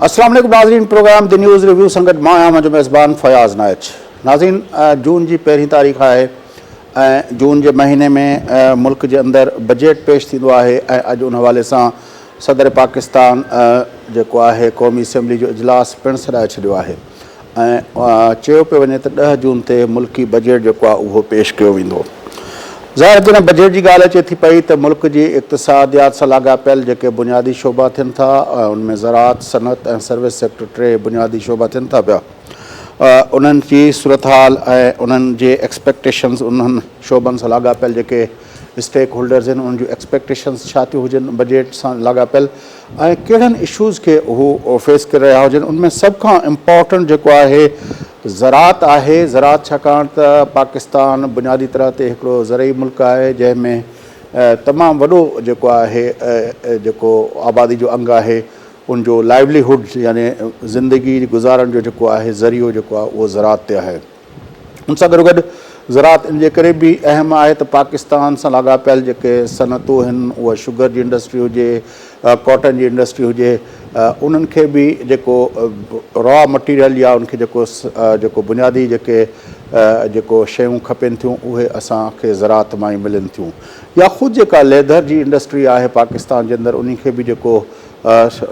السلام عليڪم ناظرين پروگرام the news review سان گڏ مان آهيان اوهان جو ميزبان فياض نائچ ناظرين جون جي پهرين تاريخ آهي ۽ جون جي مهيني ۾ ملڪ جي اندر بجيٽ پيش ٿيندو آهي ۽ اڄ ان حوالي سان صدر پاڪستان جيڪو آهي قومي اسيمبلي جو اجلاس پڻ سڏائي ڇڏيو آهي ۽ چيو پيو وڃي ته ڏهه جون تي ملڪي بجيٽ جيڪو آهي اهو پيش ڪيو ويندو. ظاهر جڏهن بجيٽ جي ڳالهه اچي ٿي پئي ته ملڪ جي اقتصاديات سان لاڳاپيل جيڪي بنيادي شعبا ٿين ٿا ان ۾ زراعت، صنعت ۽ سروس سيڪٽر ٽي بنيادي شعبا ٿين ٿا پيا انهن جي صورتحال ۽ انهن جي ايڪسپيڪٽيشنز انهن شعبن سان لاڳاپيل جيڪي اسٽيڪ هولڊرز آهن انهن جون ايڪسپيڪٽيشنز ڇا ٿيون هجن بجيٽ سان لاڳاپيل ۽ ڪهڙن اشوز کي هو فيس ڪري رهيا هجن ان ۾ سڀ کان امپارٽنٽ جيڪو آهي زراعت آهي زراعت ڇاڪاڻ ته پاڪستان بنيادي طرح تي هڪڙو زرعي ملڪ آهي جنهن ۾ تمام وڏو جيڪو آهي جيڪو آبادي جو انگ آهي ان جو لائيولي هوڊ يعني زندگي گذارڻ جو جيڪو آهي ذريعو جيڪو آهي اهو زراعت تي آهي. ان سان گڏوگڏ زراعت ان جي ڪري به اهم آهي ته پاڪستان سان لاڳاپيل جيڪي صنعتون آهن اها شگر جي انڊسٽري هجي ڪاٽن جي انڊسٽري هجي انهن کي به جيڪو را مٽيريل يا ان کي جيڪو جيڪو بنيادي جيڪي جيڪو شيون کپين ٿيون اهي اسان کي زراعت مان ئي ملن ٿيون يا خود جيڪا ليڌر جي انڊسٽري آهي پاڪستان جي اندر انهي کي به جيڪو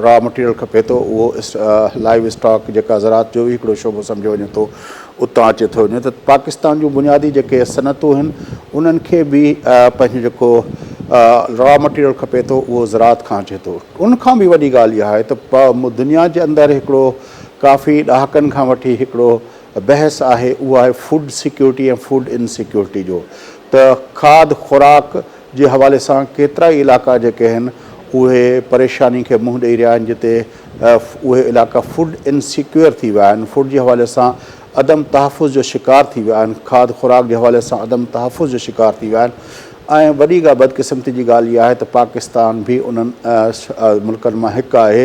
را مٽيريل کپي ٿو اهو لائيو اسٽاڪ جيڪا زراعت جو به هڪڙو شعبو سمجهيو وڃي ٿو اتان اچي ٿو وڃي ته پاڪستان جون بنيادي جيڪي صنعتون آهن انهن کي به پنهنجو جيڪو را مٽيريل کپي ٿو اهو زراعت کان اچي ٿو ان کان به وڏي ڳالهه اها آهي ته دنيا جي اندر هڪڙو ڪافي ڏهاڪن کان وٺي هڪڙو بحث آهي اهو آهي فوڊ سيڪيورٽي ۽ فوڊ انسيڪيورٽي جو ته کاڌ خوراڪ جي حوالي سان ڪيترائي علائقا جيڪي آهن اهي پريشاني کي منهن ڏئي رهيا آهن جتي اهي علائقا فوڊ انسيڪيور ٿي ويا آهن فوڊ جي حوالي سان عدم تحفظ جو شڪار ٿي ويا آهن کاڌ خوراڪ جي حوالي سان عدم تحفظ جو شڪار ٿي ويا آهن ۽ وڏي ڳا بدقسمتي جي ڳالهه اها آهي ته پاڪستان به انهن ملڪن مان هڪ آهي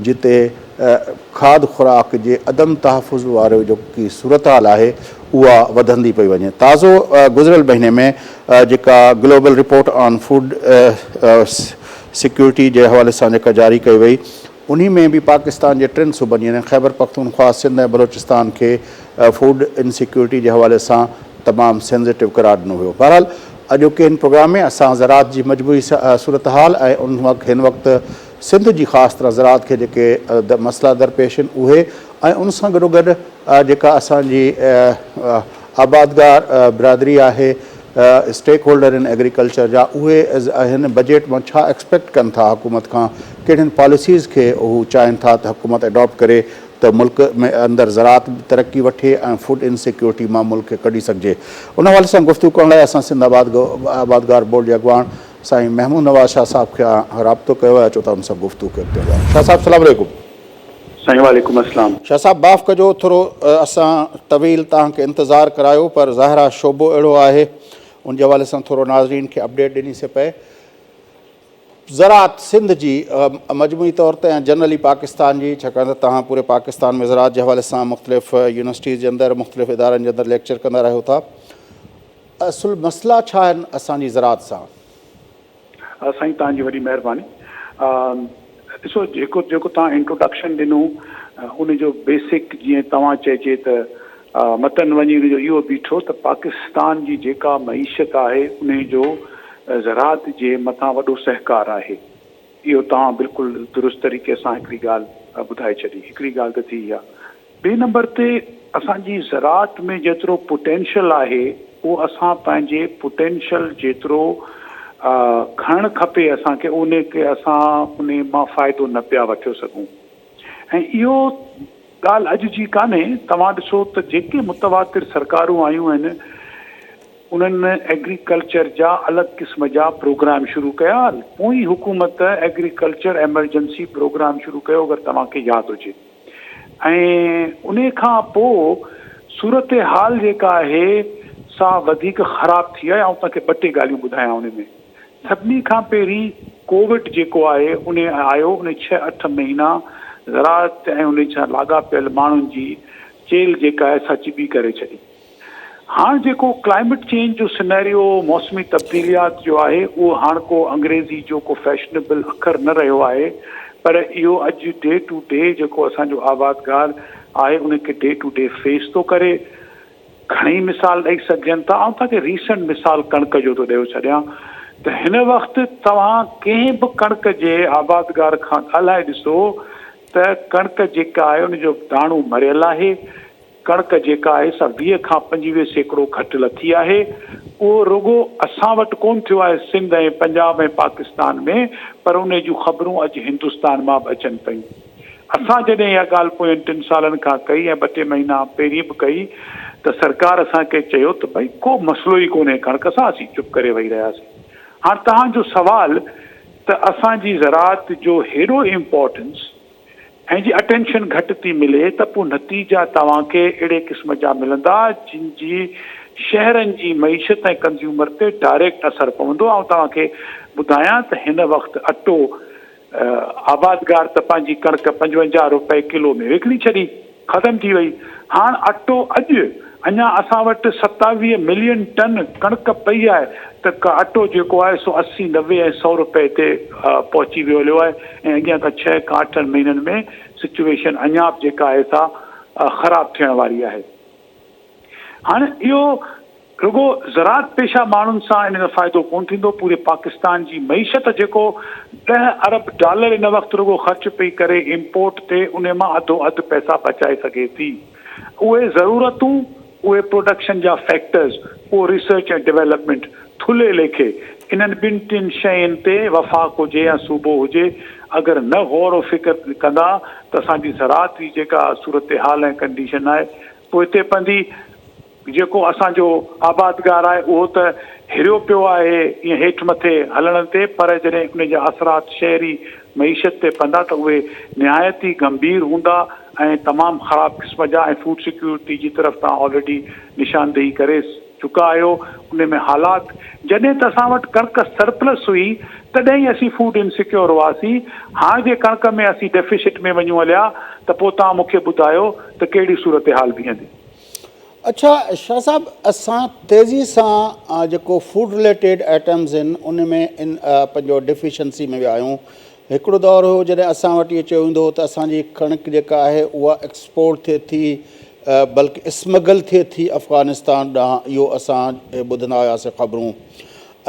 جتي کاڌ خوراڪ جي عدم تحفظ واري جيڪي صورتحال آهي اها وڌندي پئي وڃي. تازو گذريل مهيني ۾ جيڪا global report on food security جي حوالي سان جيڪا جاري ڪئي وئي انهي ۾ به پاڪستان جي ٽن صوبن يعني خيبرپختونخوا، سنڌ ۽ بلوچستان کي فوڊ انسيڪيورٽي جي حوالي سان تمام سينزيٽو قرار ڏنو ويو. بهرحال اڄوڪي هن پروگرام ۾ اسان زراعت جي مجموعي صورتحال ۽ ان وقت هن وقت سنڌ جي خاص طرح زراعت کي جيڪي مسئلا درپيش آهن اهي ۽ ان سان گڏوگڏ جيڪا اسان جي آبادگار برادري آهي اسٽيڪ هولڊر ان ايگريڪلچر جا اهي هن بجيٽ مان ڇا ايڪسپيڪٽ ڪن ٿا حڪومت کان ڪهڙين پاليسيز کي هو چاهين ٿا ته حڪومت اڊاپٽ ڪري ته ملڪ ۾ اندر زراعت به ترقي وٺي ۽ فوڊ انسيڪيورٽي مان ملڪ کي ڪڍي سگهجي ان حوالي سان گفتگو ڪرڻ لاء اسان سنڌ آبادگار بورڊ جي اڳواڻ سائين محمود نواز شاهه صاحب کي رابطو ڪيو آهي اچو ته ان سان گفتگو کي اڳتي وڌايون شاهه صاحب سلام عليڪم. سائين وعليڪم السلام. شاهه صاحب معاف ڪجو ٿورو اسان طويل توهان کي انتظار ڪرايو پر ظاهر آهي شعبو اهڙو آهي ان جي حوالي سان ٿورو ناظرين کي اپڊيٽ ڏني سي پئي زراعت سنڌ جي مجموعي طور تي ۽ جنرلي پاڪستان جي ڇاڪاڻ ته توهان پوري پاڪستان ۾ زراعت جي حوالي سان مختلف يونيورسٽيز جي اندر مختلف ادارن جي اندر ليڪچر ڪندا رهيو ٿا اصل مسئلا ڇا آهن اسان جي زراعت سان؟ سائين توهان جي وڏي مهرباني. ڏسو جيڪو جيڪو توهان انٽروڊڪشن ڏنو ان جو بيسڪ جيئن توهان چئجي ته متن وڃي ان جو اهو بيٺو ته پاڪستان جي جيڪا معيشت آهي انهي جو زراعت جي مٿان وڏو سهڪار آهي. اهو توهان بلڪل درست طريقي سان هڪڙي ڳالهه ٻڌائي ڇڏي. هڪڙي ڳالهه ته ٿي اها. ٻئي نمبر تي اسان جي زراعت ۾ جيترو پوٽينشل آهي اهو اسان پنهنجي پوٽينشل جيترو کڻڻ کپي اسان کي ان کي اسان ان مان فائدو نه پيا وٺيو سگهون ۽ اهو ڳالهه اڄ جي ڪانهي توهان ڏسو ته جيڪي متواتر سرڪارون آيون آهن انهن ايگريڪلچر جا الڳ قسم جا پروگرام شروع ڪيا، پوئين حڪومت ايگريڪلچر ايمرجنسي پروگرام شروع ڪيو اگر توهان کي ياد هجي ۽ انهي کان پوء صورتحال جيڪا آهي سا وڌيڪ خراب ٿي آهي آئون توهان کي ٻه ٽي ڳالهيون ٻڌايان انهي ۾ سڀني کان پهرين ڪووڊ جيڪو آهي انهي آيو انهي ڇهه اٺ مهينا زراعت ۽ انهي سان لاڳاپيل ماڻهن جي چيلهه جيڪا آهي سا چٻي ڪري ڇڏي. هاڻ جيڪو ڪلائميٽ چينج جو سنيريو موسمي تبديليات جو آهي اهو هاڻ ڪو انگريزي جو ڪو فيشنيبل اکر نه رهيو آهي. پر اهو اڄ ڊي ٽو ڊي جيڪو اسان جو آبادگار آهي ان کي ڊي ٽو ڊي فيس ٿو ڪري. گهڻئي مثال ڏئي سگهجن ٿا. آئون توهان کي ريسنٽ مثال ڪڻڪ جو ٿو ڏيو ڇڏيان ته هن وقت توهان ڪنهن به ڪڻڪ جي آبادگار کان ڳالهائي ڏسو ته ڪڻڪ جيڪا آهي ان جو داڻو مريل آهي، ڪڻڪ جيڪا آهي سا 20 کان 25% گهٽ لٿي آهي. اهو رڳو اسان وٽ ڪونه ٿيو آهي سنڌ ۽ پنجاب ۽ پاڪستان ۾ پر انهي جون خبرون اڄ هندستان مان به اچن پيون. اسان جڏهن اها ڳالهه پوين ٽن سالن کان ڪئي ۽ ٻه ٽي مهينا پهرين به ڪئي ته سرڪار اسان کي چيو ته ڀئي ڪو مسئلو ئي ڪونهي ڪڻڪ سان اسين چپ ڪري ويهي رهياسين. هاڻ توهان جو سوال ته اسان جي زراعت جو هيڏو امپارٽنس ۽ جي اٽينشن گهٽ ٿي ملي ته پوء نتيجا توهان کي اهڙي قسم جا ملندا جن جي شهرن جي معيشت ۽ ڪنزيومر تي ڊائريڪٽ اثر پوندو. آئون توهان کي ٻڌايان ته هن وقت اٽو آبادگار ته پنهنجي ڪڻڪ 55 روپيه ڪلو ۾ وڪڻي ڇڏي، ختم ٿي وئي. هاڻ اٽو اڄ اڃا اسان وٽ 27 ملين ٽن ڪڻڪ پئي آهي ته اٽو جيڪو آهي سو 80، 90 ۽ 100 روپيه تي پهچي ويو هليو آهي ۽ اڳيان کان ڇهه کان اٺن مهينن ۾ سچوئيشن اڃا به جيڪا آهي سا خراب ٿيڻ واري آهي. هاڻ اهو رڳو زراعت پيشه ماڻهن سان ان جو فائدو ڪونه ٿيندو، پوري پاڪستان جي معيشت جيڪو 10 ارب ڊالر ان وقت رڳو خرچ پئي ڪري امپورٽ تي ان مان اڌو اڌ پئسا بچائي سگهي ٿي. اهي ضرورتون، اهي پروڊڪشن جا فيڪٽرز، اهو ريسرچ ۽ ڊولپمينٽ ٿلهي ليکي انهن ٻن ٽن شين تي وفاق هجي يا صوبو هجي اگر نه غور و فڪر ڪندا ته اسان جي زراعت جي جيڪا صورتحال ۽ ڪنڊيشن آهي پوئتي پوندي. جيڪو اسان جو آبادگار آهي اهو ته هريو پيو آهي ائين هيٺ مٿي هلڻ تي پر جڏهن ان جا اثرات شهري معيشت تي پوندا ته اهي نهايت ئي گنڀير هوندا ۽ تمام خراب قسم جا ۽ فوڊ سيڪيورٽي جي طرف توهان آلريڊي نشاندهي ڪري چڪا آهيو ان ۾ حالات جڏهن ته اسان وٽ ڪڻڪ سرپلس هئي تڏهن ئي اسين فوڊ انسيڪيور هئاسين هاڻ جي ڪڻڪ ۾ اسين ڊيفيسٽ ۾ وڃون هليا ته پوء توهان مون کي ٻڌايو ته ڪهڙي صورتحال بيهندي. اڇا شاھ صاحب اسان تيزي سان جيڪو فوڊ رليٽيڊ آئٽمز آهن ان ۾ ان پنهنجو ڊيفيشنسي ۾ ويا آهيون هڪڙو دور هو جڏهن اسان وٽ اهو چيو ويندو هو ته اسان جي ڪڻڪ جيڪا آهي اها ايڪسپورٽ ٿئي ٿي بلڪ اسمگل ٿئي ٿي افغانستان ڏانهن اهو اسان ٻڌندا هياسي خبرون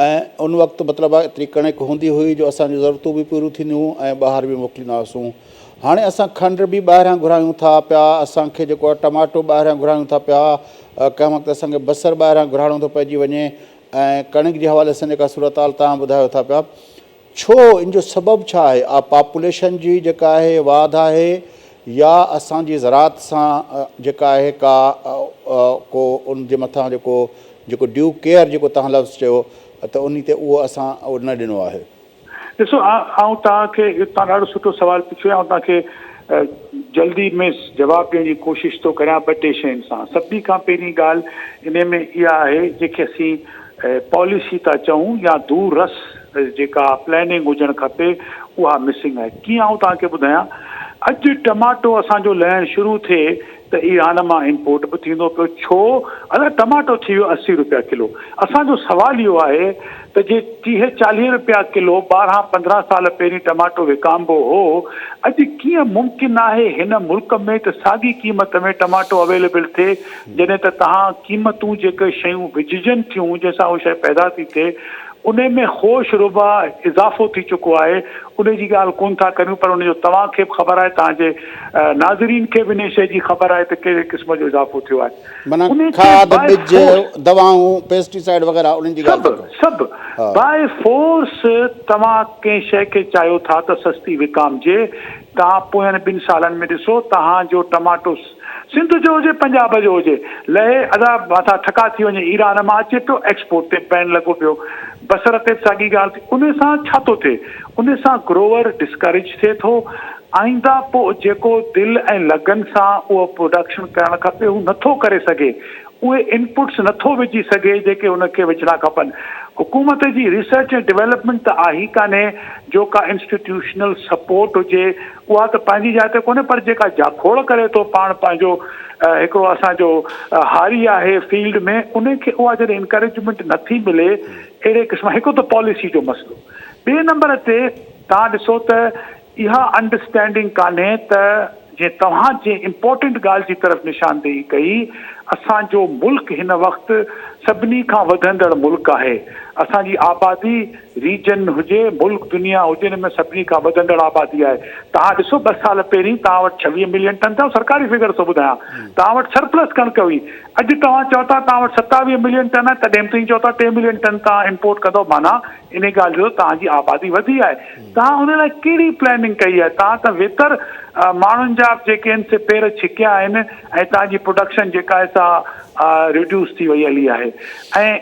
۽ ان وقت مطلب آهي ايتري ڪڻڪ هوندي هئي جو اسان جون ضرورتون به پوريون ٿينديون هيون ۽ ٻاهر به موڪليندا هئاسون هاڻي اسان کنڊ به ٻاهريان گهرايون ٿا پيا، اسان کي جيڪو آهي ٽماٽو ٻاهريان گهرايون ٿا پيا، ڪنهن وقت اسان کي بصر ٻاهريان گهرائڻو ٿو پئجي وڃي ۽ ڪڻڪ جي حوالي سان جيڪا صورتحال توهان ٻڌايو ٿا پيا، ڇو ان جو سبب ڇا آهي؟ آ پاپوليشن جي جيڪا آهي واڌ آهي يا اسان جي زراعت سان جيڪا آهي ڪا ڪو ان جي مٿان جيڪو جيڪو ڊيو ڪيئر جيڪو توهان لفظ چيو ته انهي تي اهو اسان نه ڏنو آهي. ڏسو آئون توهان کي توهان ڏاڍو سٺو سوال پڇيو آهي آئون توهان کي جلدي ۾ جواب ڏيڻ جي ڪوشش ٿو ڪريان ٻه ٽي شين سان سڀني کان پهرين ڳالهه انهي ۾ اها آهي جنهن کي اسين پاليسي ٿا چئون يا دور رس جيڪا پلاننگ هجڻ کپي اها مسنگ آهي ڪيئن آئون توهان کي ٻڌايان اڄ ٽماٽو اسان جو لهڻ شروع ٿئي ته ايران مان امپورٽ به ٿيندو پيو ڇو ادا ٽماٽو ٿي ويو 80 روپيا ڪلو اسان جو سوال اهو آهي ته جي 30 40 روپيا ڪلو 12 15 سال پهرين ٽماٽو وڪامبو هو اڄ ڪيئن ممڪن آهي هن ملڪ ۾ ته ساڳي قيمت ۾ ٽماٽو اويليبل ٿئي جڏهن ته توهان قيمتون جيڪي شيون وجهجن ٿيون جنهن سان اهو شيء پيدا ٿي ٿئي انهي ۾ خوش ربا اضافو ٿي چڪو آهي انهي جي ڳالهه ڪونه ٿا ڪريون پر ان جو توهان کي به خبر آهي توهان جي ناظرين کي به انهي شيء جي خبر آهي ته ڪهڙي قسم جو اضافو ٿيو آهي. معنيٰ انهي کي کاڌ، باء ٻج، فورس. دوائون، پيسٽيسائيڊ وغيره انهن جي ڳالهه سڀ ٿا ڪيو. سڀ ها. باء فورس توهان ڪنهن شيء کي چاهيو ٿا ته سستي وڪامجي توهان پوين ٻن سالن ۾ ڏسو توهان جو ٽماٽو سنڌ جو هجي پنجاب جو هجي لهي ادا مٿان ٺڪا ٿي وڃي ايران مان اچي پيو ايڪسپورٽ تي بين لڳو پيو بصر تي به ساڳي ڳالهه ٿي ان سان ڇا ٿو ٿئي ان سان گروور ڊسڪريج ٿئي ٿو آئنده پوء جيڪو دل ۽ لگن سان اهو پروڊڪشن ڪرڻ کپي هو نٿو ڪري سگهي اهي انپٽس نٿو وجهي سگهي جيڪي هن کي وجهڻا کپن حڪومت جي ريسرچ ۽ ڊولپمينٽ ته آهي ئي ڪانهي جو ڪا انسٽيٽيوشنل سپورٽ هجي اها ته پنهنجي جاء تي ڪونهي پر جيڪا جاکوڙ ڪري ٿو پاڻ پنهنجو هڪڙو اسان جو هاري آهي فيلڊ ۾ ان کي اها جڏهن انڪريجمينٽ نٿي ملي اهڙي قسم هڪ ته پاليسي جو مسئلو ٻئي نمبر تي توهان ڏسو ته اها انڊرسٽينڊنگ ڪانهي ته جيئن توهان جنهن امپورٽنٽ ڳالهه جي طرف نشاندهي ڪئي، اسان جو ملڪ هن وقت سڀني کان وڌندڙ ملڪ آهي. اسان جي آبادي ريجن هجي، ملڪ دنيا هجي ان ۾ سڀني کان وڌندڙ آبادي آهي. توهان ڏسو ٻه سال پهرين توهان وٽ 26 ملين ٽن ٿيا، سرڪاري فگر ٿو ٻڌايان، توهان وٽ سرپلس ڪڻڪ هئي. اڄ توهان چئو ٿا توهان وٽ 27 ملين ٽن آهي تڏهن به توهين چئو ٿا ٽي ملين ٽن توهان امپورٽ ڪندؤ معنيٰ انهي ڳالهه جو توهان جي آبادي وڌي آهي. توهان ان لاء ڪهڙي پلاننگ ڪئي آهي؟ توهان ته ويتر ماڻهن جا جيڪي آهن سي پير ڇڪيا آهن ۽ توهان جي پروڊڪشن جيڪا آهي سا ريڊيوس ٿي وئي هلي آهي ۽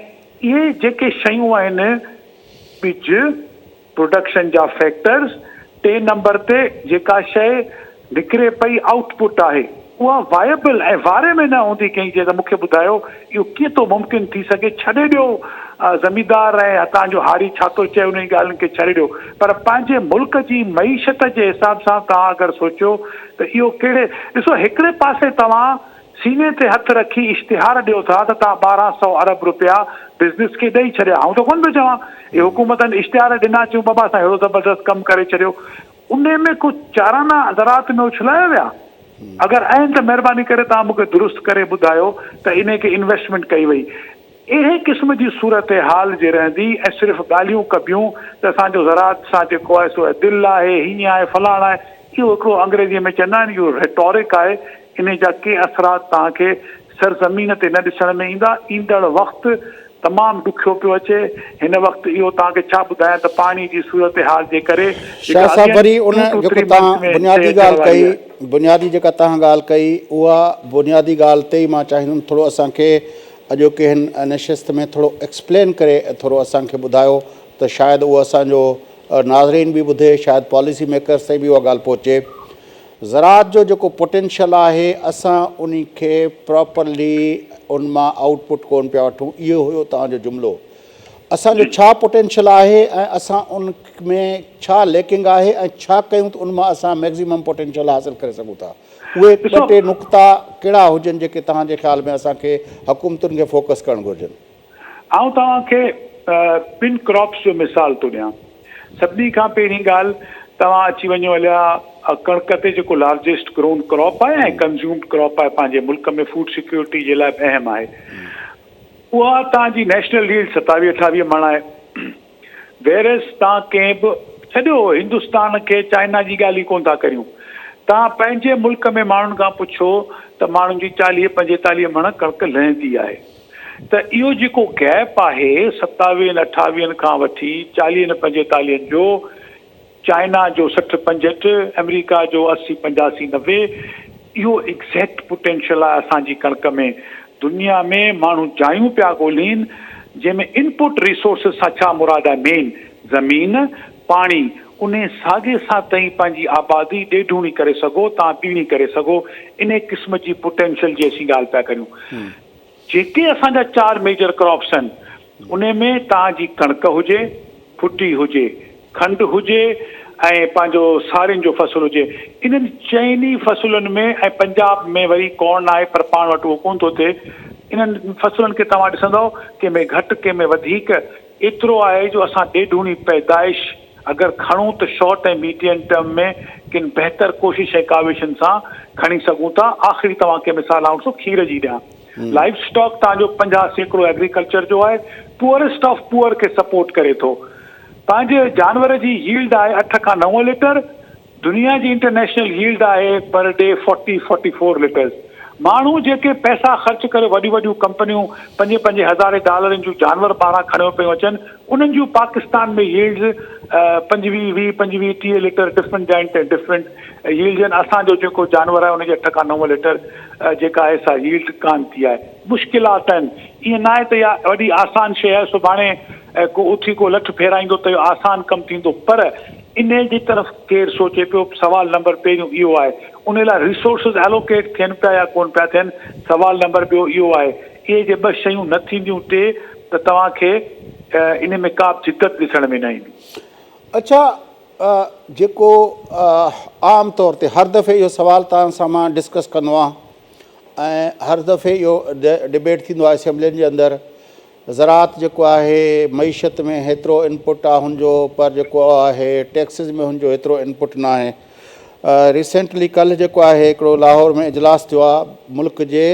اهي جيڪي شيون آهن ٻج، پروڊڪشن جا فيڪٽرز، ٽئين نمبر تي جيڪا شيء نڪري پئي آئوٽ پٽ آهي اها وائبل ۽ واري ۾ نه هوندي ڪنهن جي ته مون کي ٻڌايو اهو ڪيئن ٿو ممڪن ٿي سگهي ڇڏي ڏيو زميندار ۽ هتان جو هاري ڇا ٿو چئي انهن ڳالهين کي ڇڏي ڏيو پر پنهنجي ملڪ جي معيشت جي حساب سان توهان اگر سوچيو ته اهو ڪهڙي ڏسو هڪڙي پاسي توهان سيني تي هٿ رکي اشتهار ڏيو ٿا ته توهان 1200 ارب روپيا بزنس کي ڏئي ڇڏيا آئون ته ڪونه پيو چوان اهي حڪومتن اشتهار ڏنا چيون بابا اسان اهڙو زبردست ڪم ڪري ڇڏيو انهي ۾ ڪو چارانا زراعت ۾ اڇلايا ويا؟ اگر آهن ته مهرباني ڪري توهان مون کي درست ڪري ٻڌايو ته انهي کي انويسٽمينٽ ڪئي وئي. اهڙي قسم جي صورتحال جي رهندي ۽ صرف ڳالهيون ڪبيون ته اسان جو زراعت سان جيڪو آهي سو دل آهي، هيئن آهي، فلاڻ آهي، اهو هڪڙو انگريزيء ۾ چوندا آهن اهو ريٽورڪ آهي، انهي جا ڪي اثرات توهان کي سرزمين تي نه ڏسڻ ۾ ايندا، ايندڙ وقت تمام ڏکيو پيو اچي، هن وقت اهو توهان کي ڇا ٻڌايان ته پاڻي جي صورتحال جي ڪري جيڪا شاهه صاحب اڳين وري ان ٽو ٽو جيڪو ٿري منٿس توهان ۾ بنيادي شيء اچڻ ڳالهه واري ڪئي آهي. بنيادي جيڪا توهان ڳالهه ڪئي اها بنيادي ڳالهه تي ئي مان چاهيندم ٿورو اسان کي اڄوڪي هن نشست ۾ ٿورو ايڪسپلين ڪري ٿورو اسان کي ٻڌايو ته شايد اهو اسان جو ناظرين به ٻڌي شايد پاليسي ميڪرس تائين به اها ڳالهه پهچي زراعت جو جيڪو پوٽينشل آهي اسان انهي کي پراپرلي ان مان آئوٽ پٽ ڪون پيا وٺون اهو هيو توهان جو جملو اسان جو ڇا پوٽينشل آهي ۽ اسان ان ۾ ڇا ليڪنگ آهي ۽ ڇا ڪيون ته ان مان اسان ميڪزيمم پوٽينشل حاصل ڪري سگهون ٿا اهي ٻه ٽي نقطا ڪهڙا هجن جيڪي توهان جي خيال ۾ اسان کي حڪومتن کي فوڪس ڪرڻ گهرجن. آئون توهان کي ٻن ڪراپس جو مثال ٿو ڏيان. سڀني کان پهرين ڳالهه توهان اچي وڃو هليا ڪڻڪ تي جيڪو لارجيسٽ گرون ڪراپ آهي ۽ ڪنزيومڊ ڪراپ آهي پنهنجي ملڪ ۾ فوڊ سيڪيورٽي جي لاء به اهم آهي اها توهان جي نيشنل ييلڊ ستاويهه اٺاويهه مڻ آهي ويئرس توهان ڪنهن به ڇڏيو هندستان کي چائنا جي ڳالهه ئي ڪونه ٿا ڪريون توهان پنهنجي ملڪ ۾ ماڻهن کان پڇو ته ماڻهن جي چاليهه پنجيتاليهه مڻ ڪڻڪ لهندي آهي ته اهو جيڪو گيپ آهي ستاويهن اٺاويهن کان وٺي چاليهن پنجيتاليهن جو، چائنا جو 60 65، آمريڪا جو 80 85 90، اهو ايگزيڪٽ پوٽينشل آهي اسان جي ڪڻڪ ۾. دنيا ۾ ماڻهو جايون پيا ڳولين جنهن ۾ انپوٽ ريسورسز سان ڇا مراد آهي مين زمين، پاڻي، انهي ساڳي سان تئين پنهنجي آبادي ڏيڍوڻي ڪري سگهو تان ٻيڻي ڪري سگهو انهي قسم جي پوٽينشل جي اسين ڳالهه پيا ڪريون. جيڪي اسان جا چار ميجر ڪراپس آهن انهي ۾ توهان جي ڪڻڪ هجي، ڦٽي هجي، کنڊ هجي ۽ پنهنجو سارين جو فصل هجي انهن چئني فصلن ۾ ۽ پنجاب ۾ وري ڪارن آهي پر پاڻ وٽ اهو ڪونه ٿو ٿئي انهن فصلن کي توهان ڏسندؤ ڪنهن ۾ گهٽ ڪنهن ۾ وڌيڪ ايترو آهي جو اسان ڏيڍوڻي پيدائش اگر کڻون ته شارٽ ۽ ميڊيم ٽرم ۾ ڪن بهتر ڪوشش ۽ ڪاوشن سان کڻي سگهون ٿا. آخري توهان کي مثال آئون ڏسو کير جي ڏيان. لائيو اسٽاڪ توهان جو 50% ايگريڪلچر جو آهي، پوئرسٽ آف پوئر کي سپورٽ ڪري ٿو. توهان جي جانور جي ييلڊ آهي اٺ کان نو ليٽر، دنيا جي انٽرنيشنل ييلڊ آهي پر ڊي فورٽي 44 ليٽرز. ماڻهو جيڪي پئسا خرچ ڪري وڏيون وڏيون ڪمپنيون پنجين پنجين هزارين ڊالرن جون جانور ٻاهران کڻيو پيون اچن انهن جون پاڪستان ۾ ييلڊز پنجويهه ويهه پنجويهه 30 ليٽر ڊفرنٽ جاين تي ڊفرنٽ ييلڊز آهن اسان جو جيڪو جانور آهي ان جي اٺ کان نو ليٽر جيڪا آهي سا ييلڊ ڪانه ٿي آهي مشڪلات آهن ائين ناهي ته اها وڏي آسان شيء آهي سڀاڻي ڪو اٿي ڪو لٺ ڦيرائيندو ته اهو آسان ڪم ٿيندو پر انهيء جي طرف ڪير سوچي پيو؟ سوال نمبر پهريون اهو آهي. انهيء لاء ريسورسز الوڪيٽ ٿين پيا يا ڪونه پيا ٿين؟ سوال نمبر ٻيو اهو آهي. اهي جي ٻه شيون نه ٿينديون ٽي ته توهان کي انهي ۾ ڪا به جدت ڏسڻ ۾ نه ايندي. اڇا جيڪو عام طور تي هر دفعي اهو سوال توهان سان مان ڊسڪس ڪندو آهيان ۽ هر دفعي اهو ڊبيٽ ٿيندو آهي اسيمبلين جي اندر. زراعت جيڪو آهي معيشت ۾ هيترو انپٽ آ هن جو پر جيڪو آهي ٽيڪسز ۾ هن جو هيترو انپٽ ناهي. ريسينٽلي ڪلهه جيڪو آهي هڪڙو لاهور ۾ اجلاس ٿيو آ ملڪ جي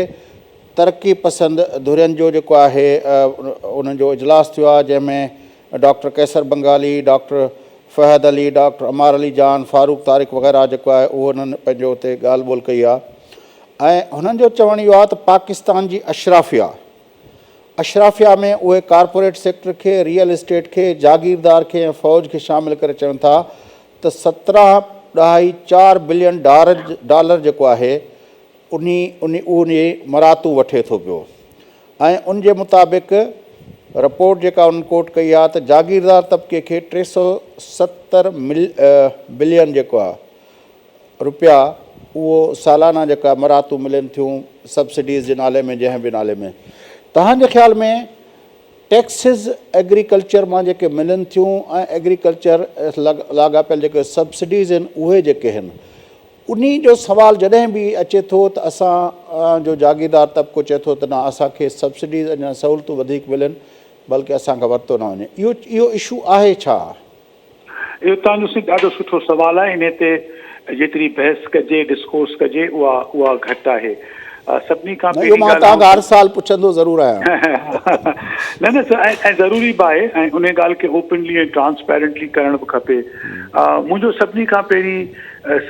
ترقي پسند ڌرين جو جيڪو آهي انهن جو اجلاس ٿيو آ جنهن ۾ doctor Qaiser Bengali, doctor Fahad Ali, doctor Ammar Ali Jan, Farooq Tariq وغيره جيڪو آهي اهو انهن پنهنجو اتي ڳالهه ٻولهه ڪئي آ ۽ هنن جو چوڻ اهو آ ته پاڪستان جي اشرافيه اشرافيا ۾ اهي ڪارپوريٽ سيڪٽر کي، ريئل اسٽيٽ کي، جاگيردار کي ۽ فوج کي شامل ڪري چون ٿا ته سترهن ڏهائي چار بلين ڊالر جيڪو آهي انهي انهي مراعتون وٺي ٿو پيو ۽ ان جي مطابق رپورٽ جيڪا انهن ڪوٽ ڪئي آهي ته جاگيردار طبقي کي 370 بلين جيڪو آهي رپيا اهو سالانه جيڪا مراعتون ملن ٿيون سبسڊيز جي نالي ۾ جنهن به نالي ۾ توهان جي خيال ۾ ٽيڪسز ايگريڪلچر مان جيڪي ملن ٿيون ۽ ايگريڪلچر لاڳاپيل جيڪي سبسڊيز آهن اهي جيڪي آهن انهي جو سوال جڏهن به اچي ٿو ته اسان جو جاگيردار طبقو چئي ٿو ته نه اسان کي سبسڊيز ۽ سهولتون وڌيڪ ملن بلڪه اسان کان ورتو نه وڃي اهو اهو اشو آهي ڇا؟ اهو توهان جو سائين ڏاڍو سٺو سوال آهي انهي تي جيتري بحث ڪجي ڊسڪورس ڪجي اها اها گهٽ آهي سڀني کان نه اهو پهرين مان ڳالهه توهان آئون کان هر سال پڇندو ضرور آهيان. نه نه سر ۽ ضروري به آهي ۽ انهي ڳالهه کي اوپنلي ۽ ٽرانسپيرنٽلي ڪرڻ به کپي منهنجو سڀني کان پهرين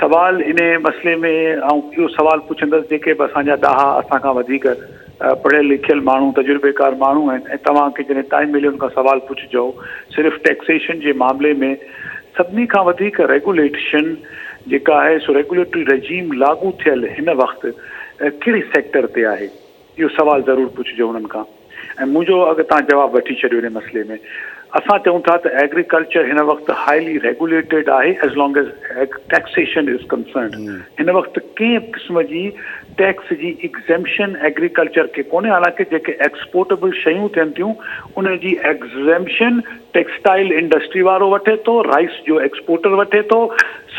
سوال انهي مسئلي ۾ آئون اهو سوال پڇندس جيڪي به اسان جا ڏاها اسان کان وڌيڪ پڙهيل لکيل ماڻهو تجربيڪار ماڻهو آهن ۽ توهان کي جڏهن ٽائيم ملي ان کان سوال پڇجو صرف ٽيڪسيشن جي معاملي ۾ سڀني کان وڌيڪ ريگوليٽشن جيڪا آهي سو ريگوليٽري رجيم لاڳو ٿيل هن وقت ڪهڙي سيڪٽر تي آهي اهو سوال ضرور پڇجو انهن کان ۽ منهنجو اڳ تان جواب وٺي ڇڏيو ان مسئلي ۾ اسان چئون ٿا ته ايگريڪلچر هن وقت هائلي ريگوليٽيڊ آهي as long as taxation is concerned هن وقت ڪنهن به قسم جي ٽيڪس جي ايگزيمپشن ايگريڪلچر کي ڪونهي حالانڪه جيڪي ايڪسپورٽيبل شيون ٿين ٿيون ان جي ايگزيمپشن ٽيڪسٽائل انڊسٽري وارو وٺي ٿو رائس جو ايڪسپورٽر وٺي ٿو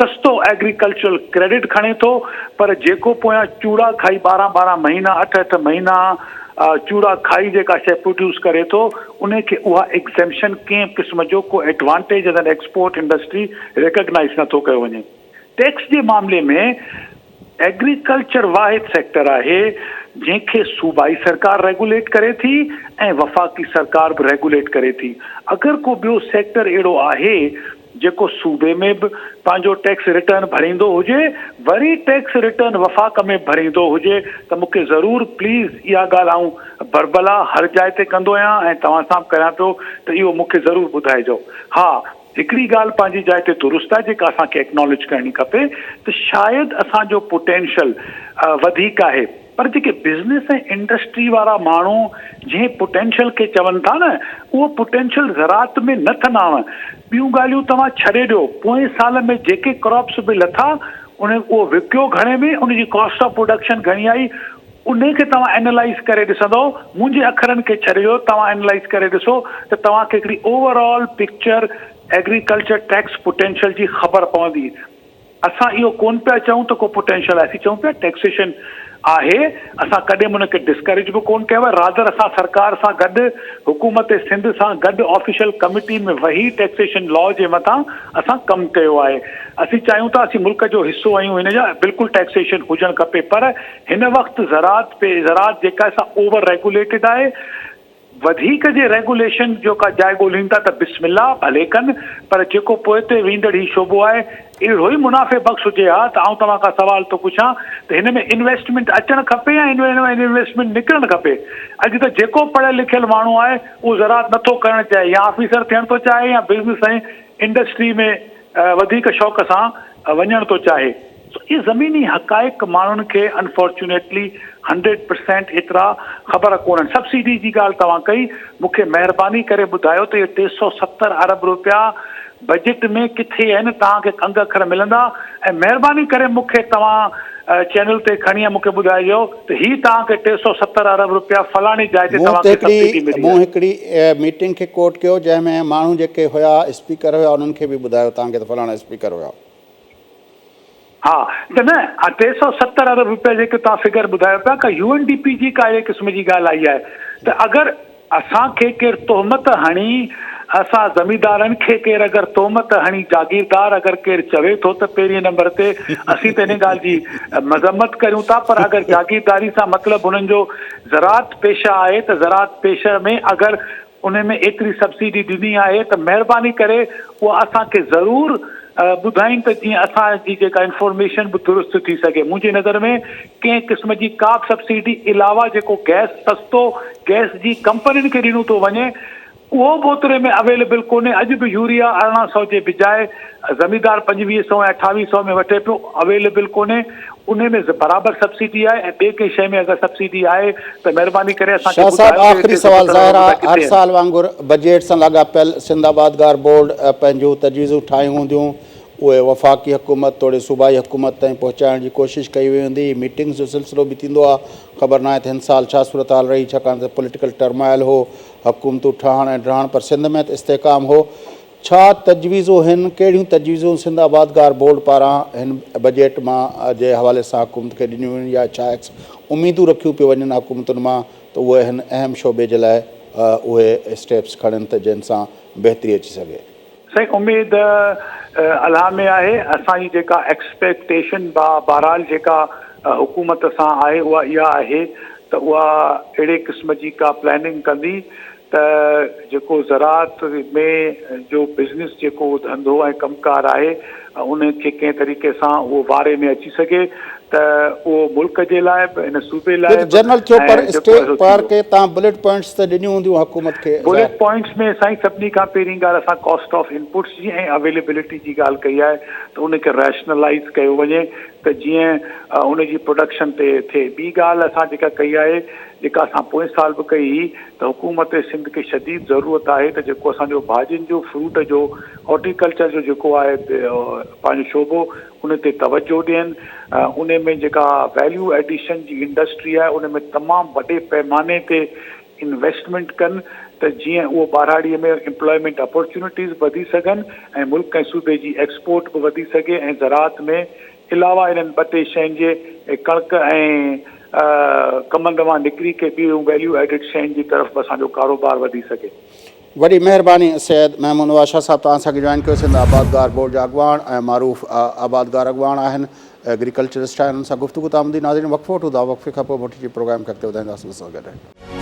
سستو ايگريڪلچرل ڪريڊٽ کڻي ٿو پر جيڪو پويان چوڙا کائي ٻارهن ٻارهن مهينا اٺ اٺ مهينا چوڙا کائي جيڪا شيء پروڊيوس ڪري ٿو ان کي اها ايگزيمپشن ڪنهن به قسم جو ڪو advantage as an export industry recognise نٿو ڪيو وڃي. ٽيڪس جي معاملي ۾ ايگريڪلچر واحد سيڪٽر آهي جنهن کي صوبائي سرڪار ريگوليٽ ڪري ٿي ۽ وفاقي سرڪار به ريگوليٽ ڪري ٿي. اگر ڪو ٻيو سيڪٽر اهڙو آهي جيڪو صوبي ۾ به پنهنجو ٽيڪس ريٽرن ڀريندو هجي وري ٽيڪس ريٽرن وفاق ۾ ڀريندو هجي ته مون کي ضرور پليز اها ڳالهه آئون بربلا هر جاء تي ڪندو آهيان ۽ توهان سان به ڪريان پيو ته اهو مون کي ضرور ٻڌائجو. ها هڪڙي ڳالهه پنهنجي جاء تي درست آهي جيڪا اسان کي ايڪناليج ڪرڻي کپي ته شايد اسان جو پوٽينشل وڌيڪ آهي پر جيڪي بزنس ۽ انڊسٽري وارا ماڻهو جنهن پوٽينشل کي چون ٿا نه اهو پوٽينشل زراعت ۾ نه ٿن آون ٻيون ڳالهيون توهان ڇڏي ڏيو پوئين سال ۾ جيڪي ڪراپس به لٿا ان اهو وڪيو گهڻي ۾ ان جي ڪاسٽ آف پروڊڪشن گهڻي آئي انهي کي توهان اينالائيز ڪري ڏسندؤ، منهنجي اکرن کي ڇڏي ڏيو، توهان اينالائيز ڪري ڏسو ته توهان کي هڪڙي overall picture agriculture tax potential جي خبر پوندي. اسان اهو ڪونه پيا چئون ته ڪو پوٽينشل آهي، اسين چئون پيا ٽيڪسيشن آهي، اسان ڪڏهن به ان کي ڊسڪريج به ڪونه ڪيو آهي، رادر اسان سرڪار سان گڏ حڪومت سنڌ سان گڏ آفيشل ڪميٽي ۾ ويهي ٽيڪسيشن لا جي مٿان اسان ڪم ڪيو آهي. اسين چاهيون ٿا اسين ملڪ جو حصو آهيون هن جا بلڪل ٽيڪسيشن هجڻ کپي پر هن وقت زراعت پي زراعت جيڪا آهي سا اوور ريگوليٽيڊ آهي وڌيڪ جي ريگوليشن جو ڪا جاء ڳولين ٿا ته بسم الله ڀلي ڪن پر جيڪو پوئتي ويندڙ هي شعبو آهي اهڙو ئي منافع بخش هجي ها ته آئون توهان کان سوال ٿو پڇان ته هن ۾ انويسٽمينٽ اچڻ کپي يا هن ۾ انويسٽمينٽ نڪرڻ کپي اڄ ته جيڪو پڙهيل لکيل ماڻهو آهي اهو زراعت نٿو ڪرڻ چاهي يا آفيسر ٿيڻ ٿو چاهي يا بزنس ۽ انڊسٽري ۾ وڌيڪ شوق سان وڃڻ ٿو چاهي. سو اهي زميني حقائق ماڻهن کي انفارچونيٽلي هنڊريڊ پرسينٽ ايترا خبر ڪونهن. سبسڊي جي ڳالهه توهان ڪئي، مون کي مهرباني ڪري ٻڌايو ته اهي 370 ارب روپيا بجيٽ ۾ ڪٿي آهن، توهان کي انگ اکر ملندا ۽ مهرباني ڪري مون کي توهان چينل تي کڻي ۽ مون کي ٻڌائجو ته هي توهان کي 370 ارب روپيا فلاڻي جاء تي مون توهان ته کي سبسڊي هڪڙي ملي مون آهي. هڪڙي ميٽنگ کي ڪوٽ ڪيو جنهن ۾ ماڻهو جيڪي هيا اسپيڪر هيا انهن کي به ٻڌايو توهان کي ته فلاڻا اسپيڪر هيا. ها ته نه 370 ارب روپيا جيڪي توهان فگر ٻڌايو پيا ڪا يو اين ڊي پي جي ڪا اهڙي قسم جي ڳالهه آئي آهي ته اگر اسان کي ڪير تهمت هڻي، اسان زميندارن کي ڪير اگر تهمت هڻي، جاگيردار اگر ڪير چوي ٿو ته پهرين نمبر تي اسين ته ان ڳالهه جي مذمت ڪريون ٿا پر اگر جاگيرداري سان مطلب انهن جو زراعت پيشه آهي ته زراعت پيشه ۾ اگر ان ۾ ايتري سبسڊي ڏني آهي ته مهرباني ڪري اها اسان کي ضرور ٻڌائين ته جيئن اسان جي جيڪا انفارميشن به درست ٿي سگهي. منهنجي نظر ۾ ڪنهن قسم جي ڪا به سبسڊي علاوه جيڪو گئس سستو گئس جي ڪمپنين کي ڏنو ٿو وڃي اهو به اوتري ۾ اويليبل ڪونهي اڄ به يوريا 18 سئو جي بجاء زميندار 25 سئو ۽ 28 سئو ۾ وٺي پيو اويليبل ڪونهي انهي ۾ برابر سبسڊي آهي ۽ ٻي ڪنهن شئي ۾ اگر سبسڊي آهي ته مهرباني ڪري اسان کي شاهه صاحب ٻڌايو ته آخري هتي سوال ستر ظاهر ارب آ رپيا هر ڪٿي آهن. سال وانگر بجيٽ سان لاڳاپيل سنڌ آبادگار بورڊ پنهنجون تجويزون ٺاهيون هونديون اهي وفاقي حڪومت توڙي صوبائي حڪومت تائين پهچائڻ جي ڪوشش ڪئي وئي هوندي ميٽنگز جو سلسلو به ٿيندو آ خبر ناهي ته هن سال ڇا صورتحال رهي ڇاڪاڻ ته پوليٽيڪل ٽرمائل هو حڪومتون ٺهڻ ۽ ڊهڻ پر سنڌ ۾ ته استحڪام هو ڇا تجويزون هن، ڪهڙيون تجويزون سنڌ آبادگار بورڊ پاران هن بجيٽ مان جي حوالي سان حڪومت کي ڏنيون ويون يا ڇا ايڪس اميدون رکيون پيون وڃن حڪومتن مان ته اهي هن اهم شعبي جي لاء اهي اسٽيپس کڻن ته جنهن سان بهتري اچي سگهي. سائين اميد الله ۾ آهي اسان جي جيڪا ايڪسپيڪٽيشن بهرحال جيڪا حڪومت سان آهي اها اها آهي ته اها اهڙي قسم جي ڪا پلاننگ ڪندي ته جيڪو زراعت ۾ جو بزنس جيڪو ڌنڌو ۽ ڪم ڪار آهي ان کي ڪنهن طريقي سان اهو واري ۾ اچي سگهي ته اهو ملڪ جي لاء به ان صوبي لاء به جنرل ٿيو ۽ پر جيڪو اسٽي آهي سو پر ٿيندو. ڪي تان بليٽ پوائنٽس ته ڏنيون هونديون حڪومت کي بليٽ ظاهر. پوائنٽس ۾ سائين سڀني کان پهرين ڳالهه اسان ڪاسٽ آف انپٽس جي ۽ اويليبلٽي جي ڳالهه ڪئي آهي ته ان کي ريشنلائيز ڪيو وڃي ته جيئن ان جي پروڊڪشن تي ٿئي ٻي ڳالهه اسان جيڪا ڪئي آهي جيڪا اسان پوئين سال به ڪئي هئي ته حڪومت سنڌ کي شديد ضرورت آهي ته جيڪو اسان جو ڀاڄين جو فروٽ جو هارٽيڪلچر جو جيڪو آهي پنهنجو شعبو ان تي توجهه ڏين ان ۾ جيڪا ويليو ايڊيشن جي انڊسٽري آهي ان ۾ تمام وڏي پيماني تي انويسٽمينٽ ڪن ته جيئن اهو ٻهراڙي ۾ امپلائمينٽ اپرچونٽيز به وڌي سگهن ۽ ملڪ ۽ صوبي جي ايڪسپورٽ به وڌي سگهي ۽ زراعت ۾ علاوه انهن ٻه ٽي شين جي ڪڻڪ ۽ ڪمند مان نڪري ڪي ٻيون ويليو ايڊڊ شين جي طرف به اسان جو ڪاروبار وڌي سگهي. وڏي مهرباني سيد محمود نواز شاهه صاحب توهان اسان کي جوائن ڪيو سنڌ آبادگار بورڊ جا اڳواڻ ۽ معروف آبادگار اڳواڻ آهن ايگريڪلچرسٽ آهن انهن سان گفتگو تان ٻڌي ناظرين وقفو وٺون ٿا وقفي کان پوء موٽي اچي پروگرام کي اڳتي وڌائينداسين اسان سان گڏ رهجو.